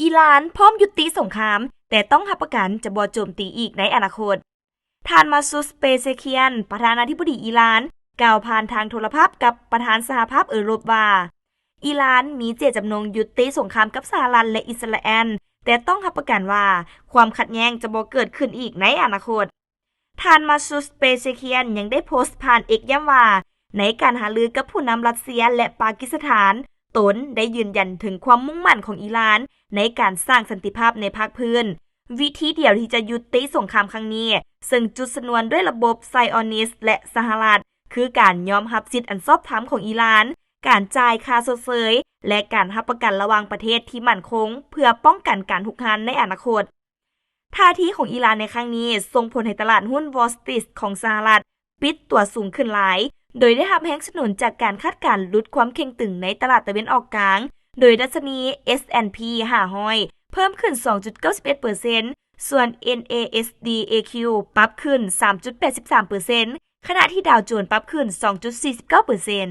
ອີຣານພ້ອມຢຸດຕິສົງຄາມ, ແຕ່ຕ້ອງຮັບປະກັນຈະບໍ່ໂຈມຕີອີກໃນອະນາຄົດ. ທ່ານ ມາຊູດ ເປເຊຄຽນ ປະທານາທິບໍດີອີຣານ ກ່າວຜ່ານທາງໂທລະພາບກັບປະທານສະຫະພາບເອີຣົບວ່າ ອີຣານມີເຈດຈຳນົງຢຸດຕິສົງຄາມກັບສະຫະລັດ ແລະ ອິດສະຣາແອນ, ແຕ່ຕ້ອງຮັບປະກັນວ່າຄວາມຂັດແຍ່ງຈະບໍ່ເກີດຂຶ້ນອີກໃນອະນາຄົດ. ທ່ານ ມາຊູດ ເປເຊຄຽນ ຍັງໄດ້ໂພສຜ່ານ X ຢ້ຳວ່າ ໃນການຫາລືກັບຜູ້ນຳຣັດເຊຍ ແລະ ປາກິສຖານ, ຕົນໄດ້ຢືນຢັນເຖິງຄວາມມຸ່ງໝັ້ນຂອງອີຣານໃນການສ້າງສັນຕິພາບໃນພາກພື້ນ. ວິທີດຽວທີ່ຈະຍຸຕິສົງຄາມຄັ້ງນີ້, ເຊິ່ງຈຸດຊະນວນດ້ວຍລະບົບໄຊອອນິສ ແລະ ສະຫະລັດ, ຄືການຍອມຮັບສິດອັນຊອບທຳຂອງອີຣານ, ການຈ່າຍຄ່າຊົດເຊີຍ ແລະ ການຮັບປະກັນລະຫວ່າງປະເທດທີ່ໝັ້ນຄົງ ເພື່ອປ້ອງກັນການຮຸກຮານໃນອະນາຄົດ. ທ່າທີຂອງອີຣານໃນຄັ້ງນີ້ ສົ່ງຜົນໃຫ້ຕະຫຼາດຫຸ້ນ Wall Street ຂອງສະຫະລັດປິດຕົວສູງຂຶ້ນຫຼາຍ, ໂດຍໄດ້ຮັບແຮງສະໜູນຈາກການຄາດການຫຼຸດຄວາມເຄັ່ງຕຶງໃນຕະຫຼາດຕາເວັນອອກກາງ, ໂດຍດັດຊະນີ S and P ຫ້າຮ້ອຍ ເພີ່ມຂຶ້ນ ສອງຈຸດເກົ້າສິບເອັດເປີເຊັນ, ສ່ວນ NASDAQ ປັບຂຶ້ນ ສາມຈຸດແປດສິບສາມເປີເຊັນ, ຂະນະທີ່ Dow Jones ປັບຂຶ້ນ ສອງຈຸດສີ່ສິບເກົ້າເປີເຊັນ.